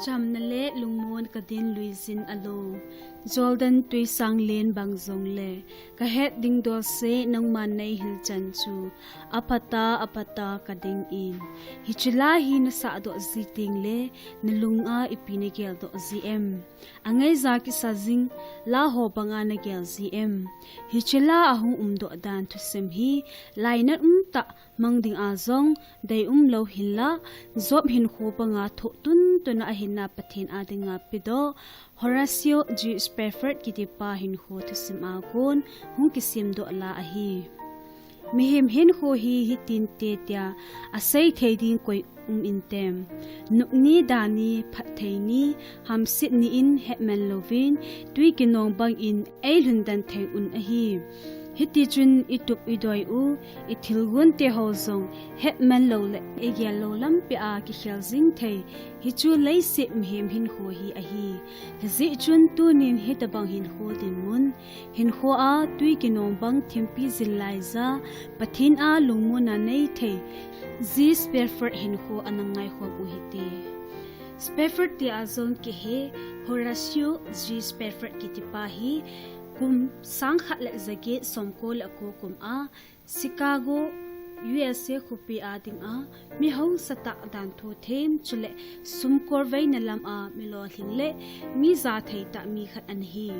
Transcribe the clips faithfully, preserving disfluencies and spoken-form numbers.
Chamna le lungmon ka din luijin alou, Jordan tuisang len bang jongle, ka het ding dol se nangman nei hilchan chu, aphata, aphata ka ding in. Hiche la hi na sahdoh ji tengle, na lunga ipi na geldoh ji em? Angaija kisa jing la ho banga na gel ji em? Hiche la ahung umdoh dan thusim hi, lainat umtah mang dinga jong dei umlou hinla, Job hinkho banga thoh tuntuna ahinna Pathen a dinga pedoh, Horatio G. Spafford kitipa hinkho thusim a kon hung kisemdoh la ahi. Mihem hinkho hi hitin te tia asei thei ding koi um intem. Nupni, dani, phatthei ni, hamset ni in hetman louvin, twi kinong bangin eilhundan thei un ahi. Hitichun itup idoi u, ithilgon teho jong hetman loule igel lou lampia kikhel jing thei. Hichu leiset mihem hinkho hi ahi. Hijeh chun tunin hitobang hinkho dinmun, hinkho a twi kinong bang thimpi jin laija, Pathen a lungmonna nei thei, G. Spafford hinkho ana ngaikhom u hite. Spafford tia jong kihe, Horatio G. Spafford kitipa hi kum sangkhat le jaget somko le ko kum a, Chicago, U S A khopi a dinga mi haosatah danthu them chule sum kolveina lama mi lolhing le mi jathei tah mi khat ana hi.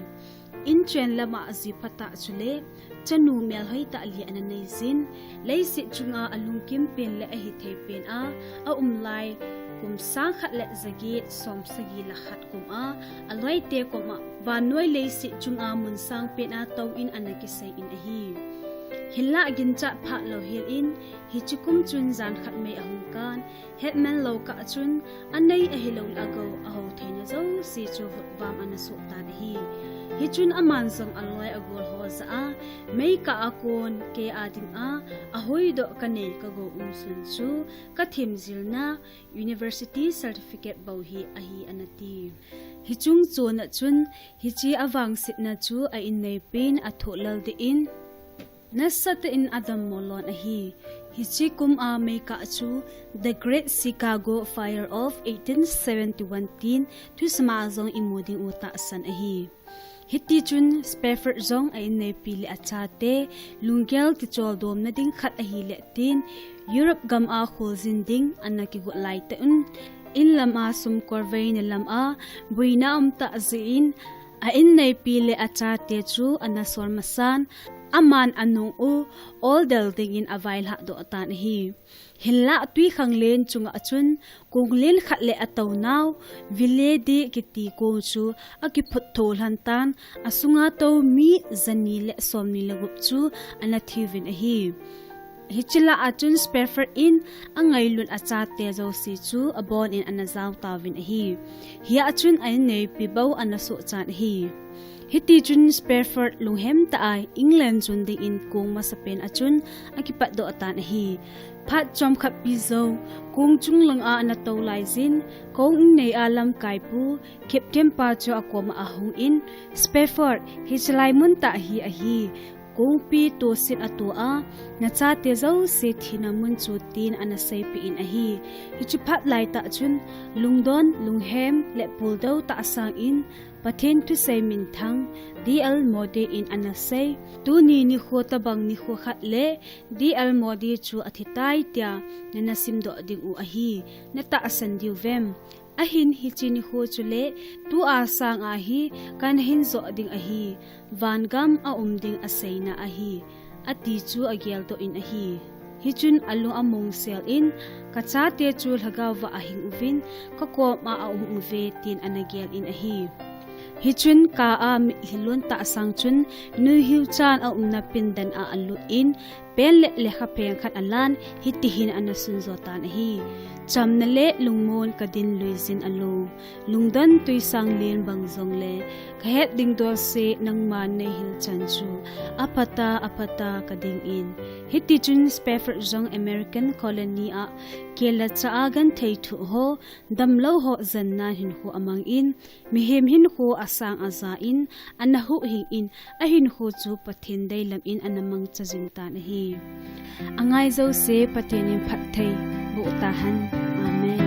Inchen lama jiphatah chule chanu melhoitah li ana neijin, leiset chunga alungkim pen le ahithei pen a aum lai, kum sangkhat le jaget somsagi le khat kum a, aloite koma vannoi leiset chunga mun sang pen a tou in ana kisei in ahi. Hinlah ginchat phat louhel in, hiche kum chun jan khat mei ahung kan, hetman lou kah chun, anei ahiloule agou, ahou theina jouse chu vutvam ana soh tan ahi. Hichun aman jong aloi agol ho jah a, meikah a kon kei a dinga ahoidoh kanei kagou umsun chu kathemjilna University certificate bou hi ahi ana ti. Hiche chungchona chun, hiche avangsetna chu a inneipin athohlel deh in, nasatah in adammo lon ahi. Hiche kum a meikah chu The Great Chicago Fire of eighteen seventy-one tin thusima jong imu ding u tahsan ahi. Hitichun Spafford jong a inneipi le achate lunggel kicholdomna ding khat ahile tin, Europe gam a kholjin ding ana kigot laitah un, in lama sum kolveina lama boina umtah jeh in, a inneipi le achate chu ana sol masan, aman anung u oldel dingin availhahdoh tan ahi. Hinlah twikhanglen chunga chun konglen khat le atounau Vallée d'Or kiti kong chu akiphut tholhan tan, asunga tou mi jani le somni le gup chu ana thiuvin ahi. Hiche lah a chun Spafford in angailut achate jouse chu abonin ana jaotauvin ahi. Hia chun a inneipi bou ana sohchan ahi. Hitichun Spafford lunghem tah a England jon dingin kong masapen a chun akipatdoh tan ahi. Phat chomkhat pi jou, kong chunglanga ana tou laijin, kong innei a lamkaipu Captain pa chu akoma ahungin, Spafford, hiche lai mun tah hi ahi. Kongpi toset ato a, nachate jouse thina mun chu tin ana seipeh in ahi. Hiche phat laitah chun, lungdon, lunghem le puldou tah sangin, Pathen thusei minthang, D L Moody in ana sei, tuni nikho tobang nikho khat le D L Moody chu athitai tia nana simdoh ding u ahi, natahsan diuvem? Ahin hiche nikho chule tua sanga hi kana hin joh ding ahi, vangam aum ding aseina ahi, ati chu ageldoh in ahi. Hichun alung amungsel in, kachate chu lhagaova ahing uvin, kakoma aum uve tin ana gel in ahi. Hichun kah a mitlhi lon tah sang chun nuihiu chan aumna pindan a alut in, pen le lekhapheng khat alan, hitihin ana sunjo tan ahi. Chamna le lungmon ka din luijin alou, lungdon twisang len bang jongle, kahet ding dol se nangman neihil chan chu, aphata, aphata ka dingin. Hitichun Spafford jong American colony a, kela cha a genthei thuh ho, damlou ho jenna hinkho amangin, mihem hinkho asang aja in, ana huhhing in, ahinkho chu Pathen deilam in ana mangcha jing tan ahi. Angai jouse Pathen in phatthei boh tahen. Amen.